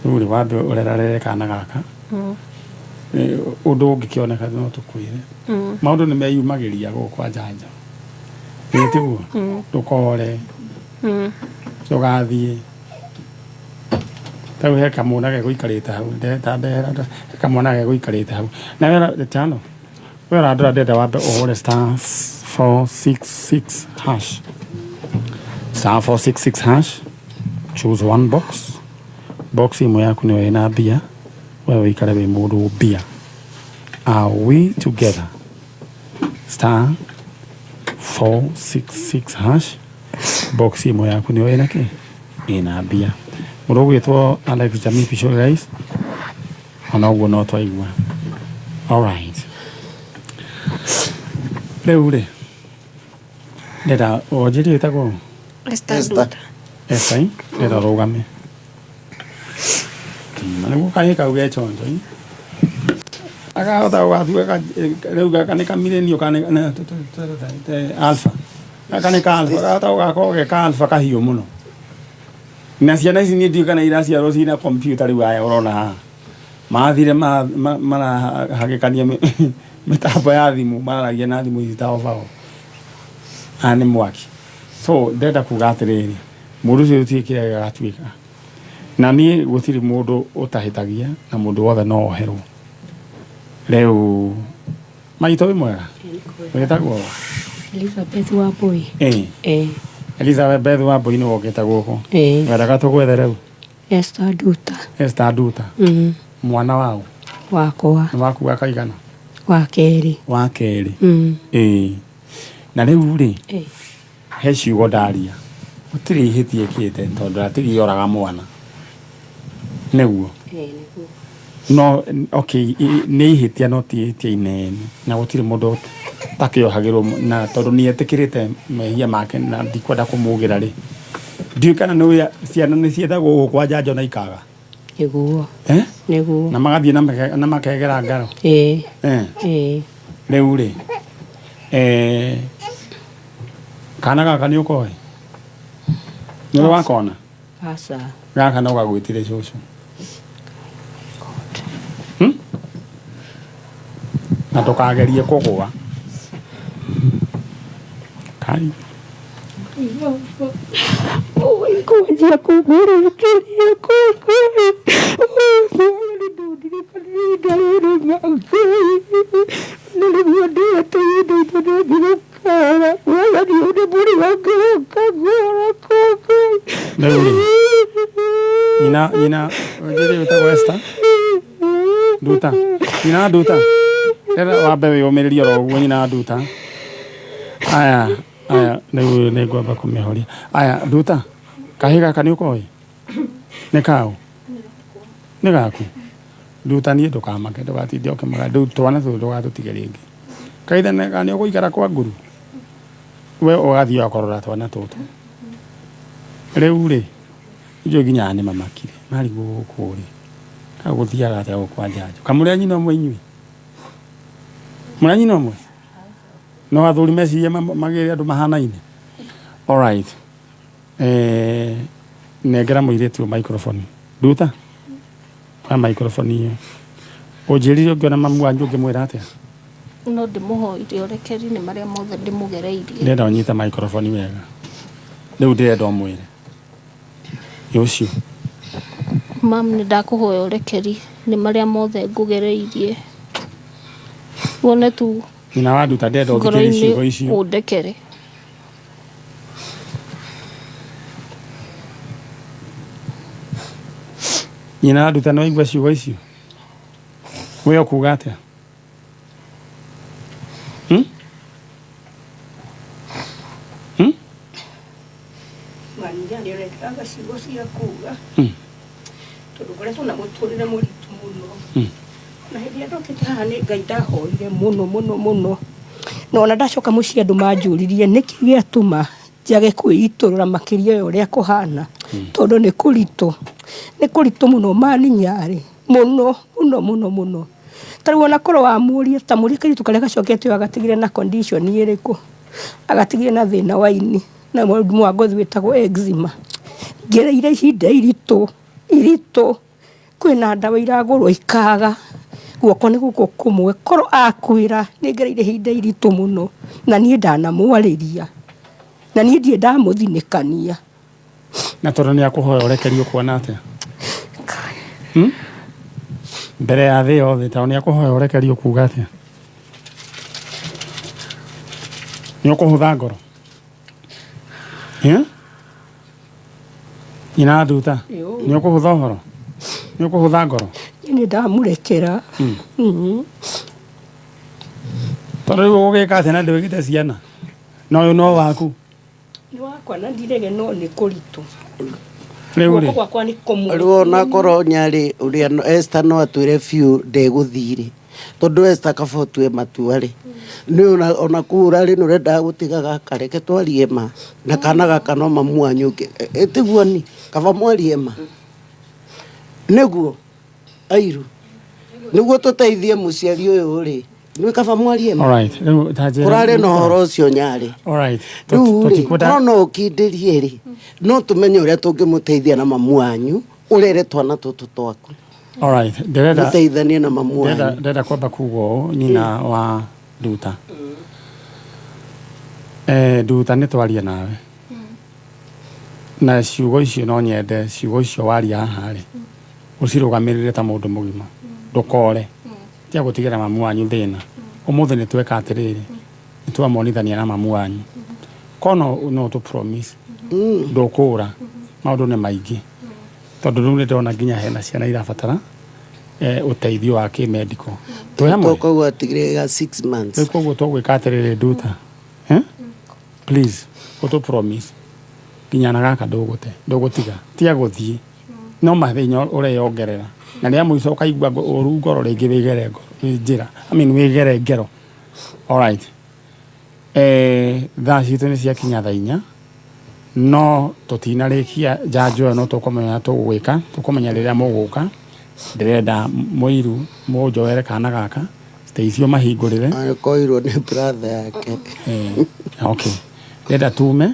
Rĩu rĩ, wambe ũrerarere kana gaka. Ũndũ ũngĩkĩoneka no tũkwĩre. Maũndũ nĩ meyumagĩria gũkũ kwa njanja. Ĩ tiguo? Ndũkore. Ndũgathiĩ. Tarĩu he kamwana gegũikarĩte hau, ta ndehera he kamwana gegũikarĩte hau. Na we Tano, we ũrandora ndĩrenda wambe ũhũre *466 hash. *466 hash. Choose one box. Box ĩmwe yaku nĩyo ĩna mbia. We ũikare wĩ mũndũ mbia. Are we together? *466 hash. Box ĩmwe yaku nĩyo ĩna kĩ? Ĩna mbia. Mũndũ ũgwĩtwo Alex Jamii Official guys. Ona ũguo no twaigua. Alright. Rĩu rĩ, ndĩrenda wanjĩrie wĩtagwo ũ? Esther Esther. Nduta. Esther, ndĩrenda ũrũgame. Na nĩguo kahĩĩ kau ge chonjo. Akahota gũgatua rĩu gaka nĩ kamilenio kana nĩ alpha. Gaka nĩ ka alpha, gahota gũgakorwo ge ka alpha kahiũ mũno. Na ciana ici niĩ ndiũĩ kana iraciarwo ciĩna kompiuta rĩu aya ũrona haha. Mathire marahagĩkania mĩtambo ya thimũ, mararagia na thimũ ici ta obaũ. Aya nĩ mwaki. So ndĩrenda kuga atĩrĩrĩ, mũndũ ũcio gũtirĩ kĩrĩa gĩgatuĩka. Na niĩ gũtirĩ mũndũ ũtahĩtagia na mũndũ wothe no oherwo. Rĩu maitũ wĩ mwega? Wĩtagwo ũ? Elizabeth Wambui. Ĩĩ. Ĩĩ. Elizabeth Wambui nĩ wokĩte gũkũ. Ĩĩ. Wendaga tũgwethe rĩu? Esther Nduta. Esther Nduta. Mwana waũ? Wakwa. Nĩ waku wa kaigana? Wa kerĩ. Wa kerĩ. Ĩĩ. Na rĩu rĩ, he ciugo ndaria. Gũtirĩ ihĩtia ĩkĩte tondũ ndatigire oraga mwana. Nĩguo? Ĩĩ nĩguo. No okay, nĩ ihĩtia no ti ihĩtia inene na gũtirĩ mũndũ ũtakĩohagĩrwo na tondũ nĩ etĩkĩrĩte mehia make na ndikwenda kũmugĩra rĩ. Ndiũĩ kana nĩ ũrĩa ciana nĩ ciethagwo gũkũ kwa njanjo na ikaga. Nĩguo. Eh? Nĩguo. Na magathiĩ na makegera ngaro. Ĩĩ. Eh. Ĩĩ. Rĩu rĩ, kana gaka nĩ ũkoĩ? Nĩ ũrĩ wakona? Aca. Gaka no gagwĩtire cũcũ. Na ndũkagerie kũgũa. Kai. Kwanjia kũmũrĩkĩria Rĩu rĩ, nyina nyina njĩrĩ wĩtagwo Esther Nduta. Nyina Nduta. Rĩrĩa wambe wĩyũmĩrĩrie oro ũguo nyina Nduta. Aya, aya rĩu nĩ ngwamba kũmĩhoria. Aya Nduta, kahĩĩ gaka nĩ ũkoĩ? Nĩ kaũ? Nĩ gaku? Nduta niĩ ndũkamake ndũgatinde ũkĩmaka rĩu twana tũtũ ndũgatũtige rĩngĩ. Kaitha nĩ ũgũikara kwa nguru? We ũgathiĩ ũgakorora twana tũtũ. Rĩu rĩ, njũĩ nginya nĩ mamakire marigwo gũkũ rĩ ka gũthiaga atĩa gũkũ kwa njanjo. Kamũrĩ a nyina ũmwe inyuĩ? Mũrĩ a nyina ũmwe? No athuri mecirie magĩre andũ mahanaine. Alright. Nengera mũirĩtu ũyũ microphone. Nduta? Oya microphone ĩyo. Ũnjĩrire ũngĩona mamu wanyu ũngĩmwĩra atĩa? No ndĩmũhoire ũrekeri nĩ marĩa mothe ndĩmũgereirie. Ndĩrenda ũnyite microphone wega. Rĩu ndĩrenda ũmwĩre. Ĩ ũcio. Mam, nĩ ndakũhoya ũrekeri nĩ marĩa mothe ngũgereirie. Wone tu Nyina wa Nduta ndĩrenda ũthikĩrĩrie ngoro-inĩ ciugo icio. ũndekere. Nyina wa Nduta nĩ waigua ciugo icio? We ũkuga atĩa? Maninya nĩ ũrekaga ciugo cia kuga. Tondũ ngoretwo na mũtũrĩre mũritũ mũno. Na hĩndĩ ĩrĩa ndokĩte haha nĩ Ngai ndahoire mũno mũno mũno. Na ona ndacoka mũciĩ andũ manjũririe nĩkĩ gĩatũma njage kwĩitũrũra makĩria ya ũrĩa kũhana. Tondũ nĩ kũritũ. Nĩ kũritũ mũno maninya rĩ. Mũno mũno mũno mũno. Ta rĩu ona korwo wamũria ta mũrie kairĩtu karĩa gacokete ũyũ agatigire na condition ĩrĩkũ. Agatigire na thĩna wa ini na mũrimũ wa ngothi wĩtagwo eczema. Ngereire ihinda iritũ iritũ. Kwĩna ndawa iragũrwo ikaga. Guoko nĩ gũkũ kũmwe. Korwo akwĩra nĩ ngereire ihinda iritũ mũno na niĩ ndanamwarĩria. Na niĩ ndirĩ ndamũthinĩkania. Na tondũ nĩ akũhoya ũrekerio kuona atĩa? Mbere ya thĩ yothe tondũ nĩ akũhoya ũrekerio kuga atĩa? Nĩ ũkũhũtha ngoro? Eh? Nyina Nduta, nĩ ũkũhũtha ũhoro? Nĩ ũkũhũtha ngoro? Niĩ nĩ ndamũrekera. Tondũ rĩu ũgũgĩka atĩa na ndwĩgĩte ciana? Na ũyũ no waku? Nĩ wakwa na ndirege no nĩ kũritũ. Rĩu rĩ? Guoko gwakwa nĩ kũmwe. Rĩu ona korwo nyarĩ ũrĩa Esther no atwĩre biũ ndegũthiĩ rĩ, tondũ Esther kaba ũtue matua rĩ, nĩ ona kũu ũrarĩ nĩ ũrendaga gũtiga gaka, reke twarie ma, na kana gaka no mamu wanyu ũngĩ, ĩtiguo ni, kaba mwarie ma. Nĩguo, Airu, nĩguo tũteithie mũciari ũyũ rĩ, nĩ kaba mwarie ma. Alright, rĩu ta njĩra. Kũrarĩ na ũhoro ũcio nyarĩ. Alright. Rĩu rĩ, Tũtikwenda korwo no ũkindĩrie rĩ, no tũmenye ũrĩa tũngĩmũteithia na mamu wanyu, ũrere twana tũtũ twaku. Alright, ndĩrenda Mũteithanie na mamu wanyu. Ndĩrenda kwamba kuga ũũ nyina wa Nduta. Nduta nĩ twaria nawe. Na ciugo icio no nyende, ciugo icio waria haha rĩ, ũcirũgamĩrĩre ta mũndũ mũgima. Ndũkore. Tiga gũtigĩra mamu wanyu thĩna. Ũmũthĩ nĩ tweka atĩrĩrĩ, nĩ twamonithania na mamu wanyu. Korwo no tũ promise, ndũkũra, maũndũ nĩ maingĩ. Tondũ rĩu nĩ ndĩrona nginya hena ciana irabatara ũteithio wa kĩmedical. Twĩ hamwe? Koguo atigire ga 6 months. Rĩu koguo tũgwĩka atĩrĩrĩ Nduta. Please, ũtũ promise. Nginya na gaka ndũgũte, ndũgũtiga. Tiga gũthiĩ. No mathĩna ũreyongerera. Na rĩa mũico ũkaigua ũru ngoro rĩngĩ wĩgere ngoro, njĩra. I mean wĩgere ngero. Alright. Thaa citũ nĩ ciakinya thaa inya. No tũtinarĩkia njanjo ĩyo no tũkũmenya tũgwĩka, tũkũmenya rĩrĩa mũgũka. Ndĩrenda mũiru mũnjoere kana gaka, Stacy ũmahingũrĩre. Akoirwo nĩ brother yake. Okay. Ndĩrenda tume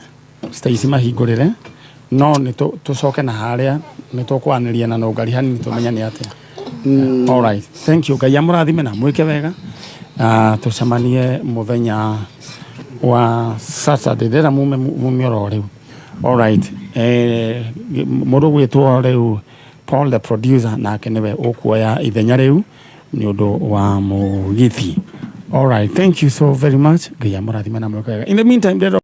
Stacy mahingũrĩre, no nĩ tũcoke na harĩa nĩ tũkwanĩria na nũngari hanini tũmenye nĩ atĩa. All right. Thank you. Ngai amũrathime na mwĩke wega. Tũcemanie mũthenya wa Saturday. Ndĩrenda mume oro rĩu. All right. Mũndũ ũgwĩtwo rĩu Paul the producer nake nĩwe ũkuoya ithenya rĩu nĩ ũndũ wa mũgithi. All right. Thank you so very much. Ngai amũrathime na mwĩke wega. In the meantime, ndĩrenda